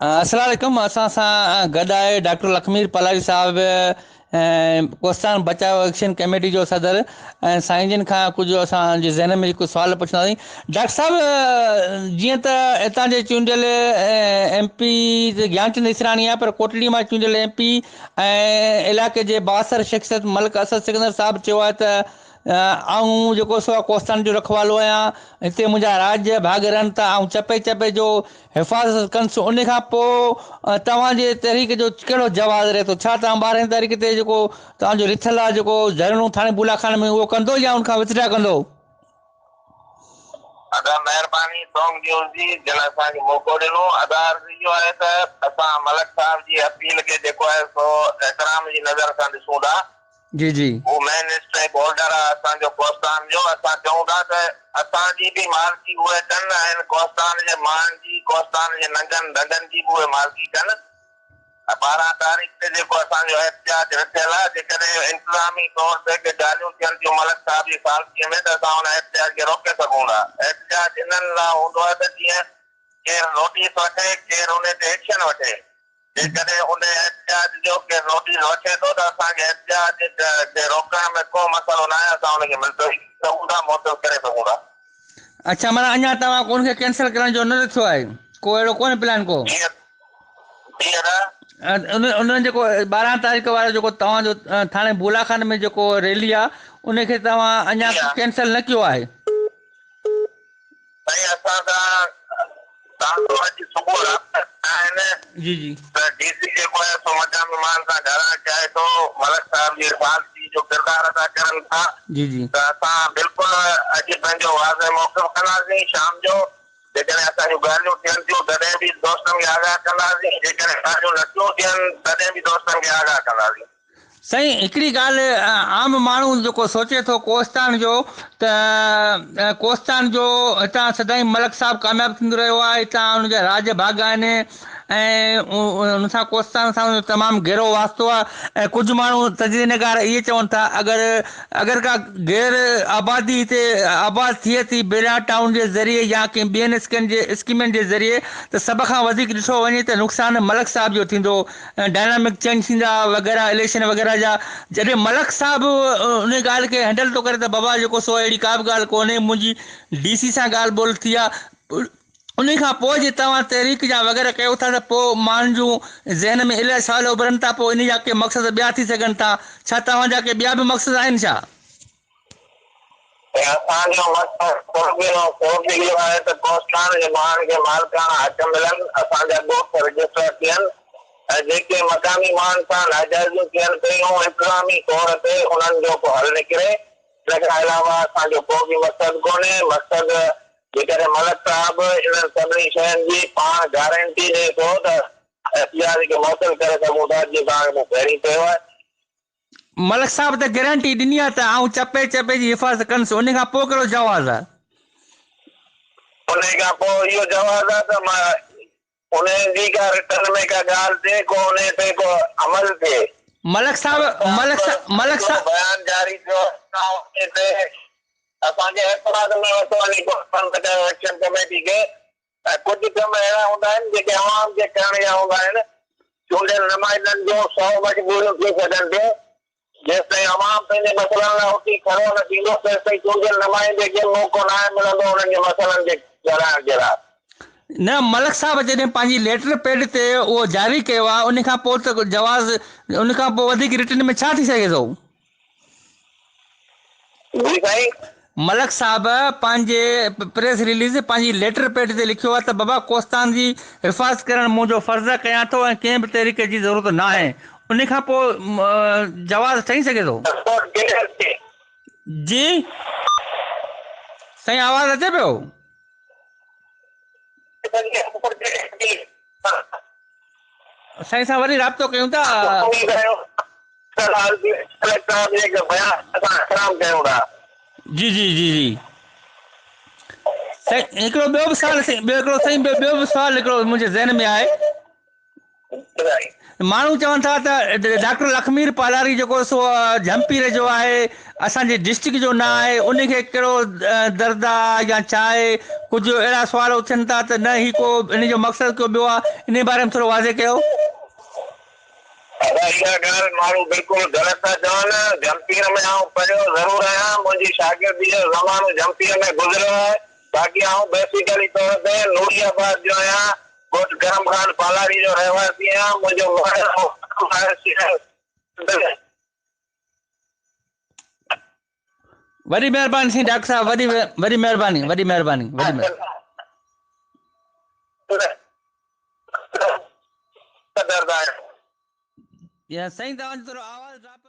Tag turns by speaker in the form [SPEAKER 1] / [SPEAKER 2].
[SPEAKER 1] السلام عليڪم اسان سان گڏ آهي ڊاڪٽر لکمير پلاري صاحب ڪوستان بچاء ايڪشن ڪميٽي جو صدر ۽ سائين جن کان ڪجهه اسان جي ذهن ۾ ڪجهه سوال پڇنداسين ڊاڪٽر صاحب جيئن ته هتان جي چونڊيل ايم پي گيانچند اسراڻي آهي پر ڪوٽڙي مان چونڊيل ايم پي ۽ علائقي جي بااثر شخصيت ملڪ اسد سڪندر صاحب چيو آهي ته آئون جيڪو سو ڪوستان جو رکوالو آهيان هتي منهنجا راڄ ڀاڳ رهن ٿا آئون چپي چپي جو حفاظت ڪندس ان کان پوء توهان جي تحريڪ جو ڪهڙو جواز رهي ٿو ڇا توهان ٻارهين تاريخ تي جيڪو توهان جو رٿيل آهي جيڪو ڌرڻو ٿاڻي بولا خان ۾ اهو ڪندو يا ان کان وٿڊرا ڪندو؟
[SPEAKER 2] ادا مهرباني سونگ نيوز جي جن اسان کي موقعو ڏنو ادا عرض اهو آهي ته اسان ملڪ صاحب جي اپيل کي جيڪو آهي سو احترام جي نظر سان ڏسون ٿا
[SPEAKER 1] جي جي.
[SPEAKER 2] هو مين اسٽيڪ هولڊر آ اسان جو ڪوهستان جو اسان چئون ٿا ته اسان جي به مالڪي اهي ڪن ۽ ڪوهستان جي ماڻهن جي ڪوهستان جي ننگن ڍنگن جي به اهي مالڪي ڪن ۽ 12 تاريخ تي جيڪو اسان جو احتجاج رٿيل آ جيڪڏهن انتظامي طور تي ڪي ڳالهيون ٿين ٿيون ملڪ صاحب جي ثالثي ۾ ته اسان ان احتجاج کي روڪي سگهون ٿا احتجاج انهن لاء هوندو آ ته جيئن ڪير نوٽيس وٺي ڪير انهي تي ايڪشن وٺي. جيڪڏهن ان احتجاج جو ڪير نوٽيس وٺي ٿو ته اسان کي احتجاج کي روڪڻ ۾ ڪو مسئلو ناهي، اسان ان کي ملتوي سگهون ٿا، معطل ڪري سگهون ٿا.
[SPEAKER 1] اڇا معنيٰ اڃا توهان ان کي ڪينسل ڪرڻ جو نه رٿيو آهي، ڪو اهڙو ڪونهي پلان ڪو؟
[SPEAKER 2] جيئن جيئن نه.
[SPEAKER 1] ان ان جيڪو 12 تاريخ وارو جيڪو توهان جو ٿاڻي بولا خان ۾ جيڪو ريلي آهي ان کي توهان اڃا ڪينسل نه ڪيو آهي؟
[SPEAKER 2] سائين اسان سان تازو اڄ صبح رابطا ٿيا آهن
[SPEAKER 1] جي جي.
[SPEAKER 2] ته ڊي سي جيڪو آهي سو مقامي ماڻهن سان ڳالهائڻ چاهي ٿو ملڪ صاحب جي ثالثي جو ڪردار ادا ڪرن ٿا
[SPEAKER 1] جي جي.
[SPEAKER 2] ته اسان بلڪل اڄ پنهنجو واضح موقف ڪنداسين شام جو جيڪڏهن اسان جون ڳالهيون ٿين ٿيون تڏهن به دوستن کي آگاهه ڪنداسين جيڪڏهن ڳالهيون نٿيون ٿين تڏهن به دوستن کي آگاهه ڪنداسين.
[SPEAKER 1] سائين هڪڙي ڳالهه عام ماڻهو جيڪو سوچي ٿو ڪوهستان جو ته ڪوهستان جو هتان سدائين ملڪ صاحب ڪامياب ٿيندو رهيو آهي هتان ان جا راڄ ڀاڳ آهن ۽ ان سان ڪوهستان سان ان جو تمام گهرو واسطو آهي ۽ ڪجهه ماڻهو تجزيه نگار اهي چون ٿا اگر اگر ڪا غير آبادي هتي آباد ٿئي ٿي بيرا ٽائون جي ذريعي يا ڪنهن ٻين اسڪين جي اسڪيمن جي ذريعي ته سڀ کان وڌيڪ ڏٺو وڃي ته نقصان ملڪ صاحب جو ٿيندو ڊائنامڪ چينج ٿيندا وغيره اليڪشن وغيره جا جڏهن ملڪ صاحب ان ڳالهه کي هينڊل ٿو ڪري ته بابا جيڪو سو اهڙي ڪا به ڳالهه ڪونهي منهنجي ڊي سي سان ڳالهه ٻولهه ٿي آهي ان کان پوء جي توهان تحريڪ يا وغيره ڪيو ٿا ته پوء ماڻهن جون ذهن ۾ الاهي سوال اڀرن ٿا پوء ان جا ڪي مقصد ٻيا ٿي سگهن ٿا ڇا توهان جا ڪي ٻيا به مقصد آهن ڇا؟
[SPEAKER 2] ۽ اسان جو مقصد صرف ۽ صرف اهو آهي ته ڪوستان جي ماڻهن کي مالڪاڻا حق ملن، اسان جا ڳوٺ رجسٽر ٿين ۽ جيڪي مقامي ماڻهن سان ناجائزيون ٿين پيون انتظامي طور تي انهن جو ڪو حل نڪري، ان کان علاوه اسان جو ڪو به مقصد ڪونهي، مقصد جيڪڏهن ملڪ صاحب انهن سڀني شين جي پاڻ گارنٽي ڏئي ٿو ته احتجاج کي معطل ڪري سگهون ٿا جيئن توهان کي مون پهرين چيو آهي.
[SPEAKER 1] ملڪ صاحب ته گرنٽي ڏني آهي ته آئون چپي چپي جي حفاظت ڪندس انهي کان پوء ڪهڙو جواز آهي؟
[SPEAKER 2] انهي کان پوء اهو جواز آهي ته مان انهي جي ڪا رٽن ۾ ڪا ڳالهه ٿئي ڪو انهي تي ڪو عمل ٿئي.
[SPEAKER 1] ملڪ صاحب ملڪ صاحب ملڪ صاحب.
[SPEAKER 2] بيان جاري ٿيو آهي انهي تي اسان کي اعتراض نه ورتو وڃي ڪوهستان بچايو ايڪشن ڪميٽي کي ۽ ڪجهه ڪم اهڙا هوندا آهن جيڪي عوام کي ڪرڻ جا هوندا آهن، چونڊيل نمائندن جون سئو مجبوريون ٿي سگهن ٿيون، جيستائين عوام پنهنجي مسئلن لاء اٿي کڙو نه ٿيندو تيستائين چونڊيل نمائندي کي موقعو ناهي ملندو انهن جي مسئلن کي ڳالهائڻ جي لاء.
[SPEAKER 1] نه ملڪ صاحب جڏهن پنهنجي ليٽر پيڊ تي اهو جاري ڪيو آهي ان کان پوء ته جواز ان کان پوء وڌيڪ رٽن ۾ ڇا ٿي سگهي ٿو؟
[SPEAKER 2] جي سائين.
[SPEAKER 1] ملڪ صاحب پنهنجي پريس رليز پنهنجي ليٽر پيڊ تي لکيو آهي ته بابا ڪوستان جي حفاظت ڪرڻ منهنجو فرض آهي ڪيان ٿو ۽ ڪنهن به تحريڪ جي ضرورت ناهي ان کان پوء جواز ٺهي سگهي ٿو. جي سائين آواز اچي پيو. سائين سان وري رابطو ڪيون ٿا. جي جي جي جي سائين هڪڙو ٻيو به سوال سائين ٻيو هڪڙو سائين ٻيو به سوال هڪڙو منهنجي ذهن ۾ آهي. ماڻهو چون ٿا ته ڊاڪٽر لکمير پالاري جيڪو سو جهمپير جو آهي اسان جي ڊسٽرڪٽ جو نه آهي ان کي ڪهڙو درد آ يا ڇا آهي ڪجهه اهڙا سوال اٿن ٿا ته نه هي ڪو ان جو مقصد ڪو ٻيو آ انهي باري ۾ ٿورو واضح ڪيو.
[SPEAKER 2] ادا اها ڳالهه ماڻهو بلڪل غلط ٿا چون جهمپير ۾ آئون پڙهيو ضرور آهيان منهنجي شاگردي جو زمانو جهمپير ۾ گذريو آهي باقي آئون بيسيڪلي طور تي نوري آباد جو آهيان ڳوٺ ڪرم خان پالاري جو رهواسي آهيان، منهنجو مهر
[SPEAKER 1] وڏي مهرباني سائين ڊاڪٽر صاحب وڏي وڏي مهرباني وڏي مهرباني وڏي مهرباني. سائين توهان جو ٿورو آواز ڊراپ.